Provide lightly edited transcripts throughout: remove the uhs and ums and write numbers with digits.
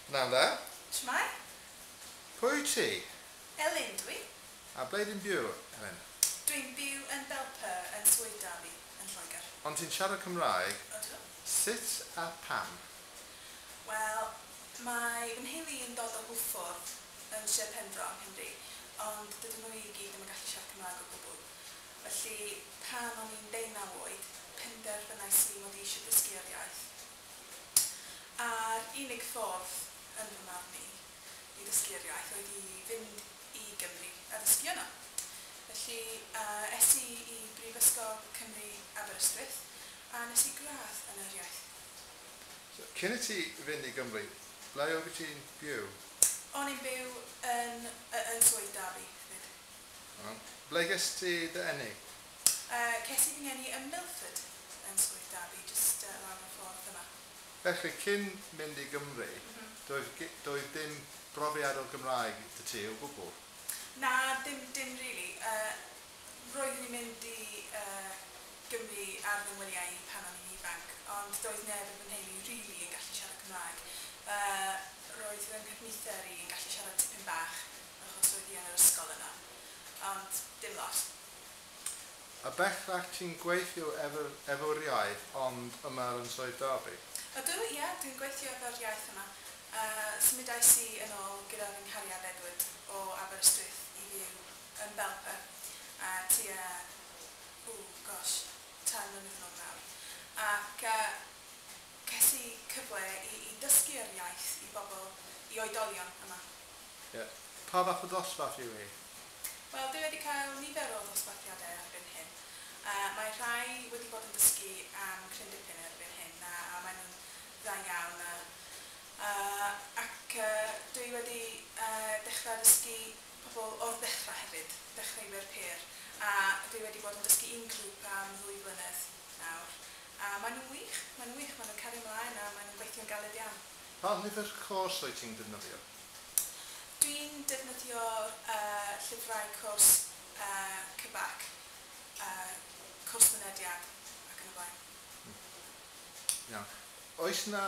Pnawn da. Shwmae? Pwy wyt ti? Elin dwi. A ble di'n byw, Elin? Dwi'n byw yn Belper yn Swydd Derby yn Lloegr. Ond ti'n siarad Cymraeg, Ydw. sut a pam? Wel, mae fy nheulu yn dod o Hwlffordd yn Sir Penfro yng Nghymru, ond dydyn nhw i gyd ddim yn gallu siarad Cymraeg o gwbl. Felly, pan o'n i'n 19 oed, penderfynais i mod i eisiau dysgu yr iaith. A'r unig ffordd yn fy marn i i ddysgu'r iaith oedd i fynd i Gymru a ddysgu yno. Felly, es i i Brifysgol Cymru Aberystwyth a nes i gradd yn yr iaith. So, cyn i ti fynd i Gymru, ble oedd ti'n byw? O'n i'n byw yn, yn Swydd Derby hefyd. Iawn. Ble ges ti dy eni? Ces i fy ngeni yn Milford yn Swydd Derby, jyst lawr y ffordd yma. Felly, cyn mynd i Gymru, doedd, doedd dim brofiad o'r Gymraeg 'da ti o gwbl? Na, dim really. Roeddwn i'n mynd i Gymru ar fy ngwyliau i pan o'n i'n ifanc, ond doedd neb yn fy nheulu really yn gallu siarad Cymraeg. Roedd fy nghyfnither i yn gallu siarad tipyn bach, achos roedd hi yn yr ysgol yno, ond dim lot. A bellach ti'n gweithio efo'r iaith, ond yma yn Swydd Derby? Ydw, ie, dwi'n gweithio efo'r iaith yma. Symudais i yn ôl gyda fy nghariad Edward o Aberystwyth i fyw yn Belper tua, ww, gosh, 3 mlynedd yn ôl nawr. Ac ces i cyfle i dysgu'r iaith i bobl, i oedolion yma. Ie. Pa fath o ddosbarth yw hi? Wel, dwi wedi cael nifer o ddosbarthiadau erbyn hyn. Mae rhai wedi bod yn dysgu am cryn dipyn erbyn hyn a maen nhw'n dda iawn. Ac dwi wedi dechrau dysgu pobl o'r ddechrau hefyd, dechreuwyr pur. A dwi wedi bod yn dysgu un grŵp am 2 flynedd nawr. A maen nhw'n wych, maen nhw'n wych, maen nhw'n cario ymlaen a maen nhw'n gweithio'n galed iawn. Pa lyfr cwrs wyt ti'n defnyddio? Dwi'n defnyddio'r llyfrau cwrs CBAC, cwrs mynediad ac yn y blaen. Iawn. Oes yna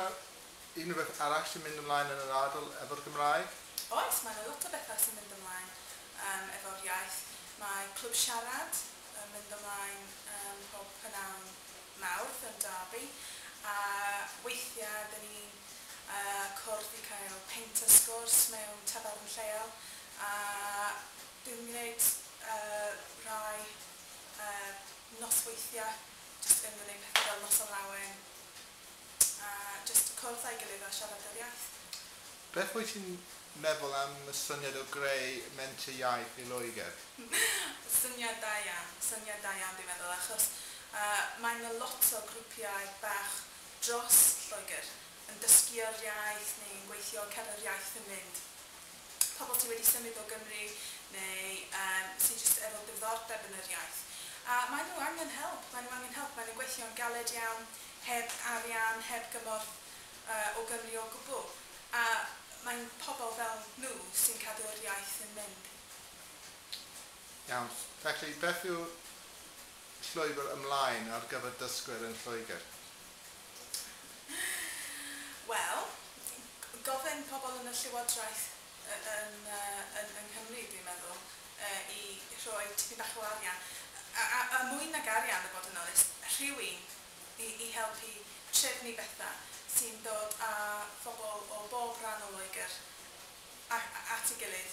unrhyw beth arall sy'n mynd ymlaen yn yr ardal efo'r Gymraeg? Oes, mae yna lot o bethau sy'n mynd ymlaen efo'r iaith. Mae Clwb Siarad yn mynd ymlaen pob prynawn Mawrth yn Derby, a weithiau dyn ni'n cwrdd i cael peint o sgwrs mewn tafarn lleol, a dwi'n gwneud rai nosweithiau, jyst yn gwneud pethau fel Noson Lawen, a jyst cwrdd â'i gilydd a siarad yr iaith. Beth wyt ti'n meddwl am y syniad o greu menter iaith i Loegr? Syniad da iawn, syniad da iawn dwi'n meddwl, achos mae yna lot o grwpiau bach dros Lloegr yn dysgu'r iaith neu yn gweithio cadw'r iaith yn mynd. Pobl sydd wedi symud o Gymru neu sydd jyst efo diddordeb yn yr iaith. A maen nhw angen help, maen nhw angen help, maen nhw'n gweithio'n galed iawn, heb arian, heb gymorth o Gymru o gwbl. A mae'n pobl fel nhw sy'n cadw'r iaith yn mynd. Iawn. Felly, beth yw llwybr ymlaen ar gyfer dysgwyr yn Lloegr? Wel, gofyn pobl yn y llywodraeth yn Nghymru, dwi'n meddwl, i rhoi tipyn bach o arian. A mwy nag arian, i fod yn onest, rhywun i helpu trefnu bethau sy'n dod â phobl o bob rhan o Loegr at ei gilydd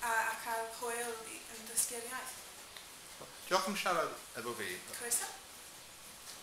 a cael hwyl yn dysgu'r iaith. Diolch am siarad efo fi. Croeso.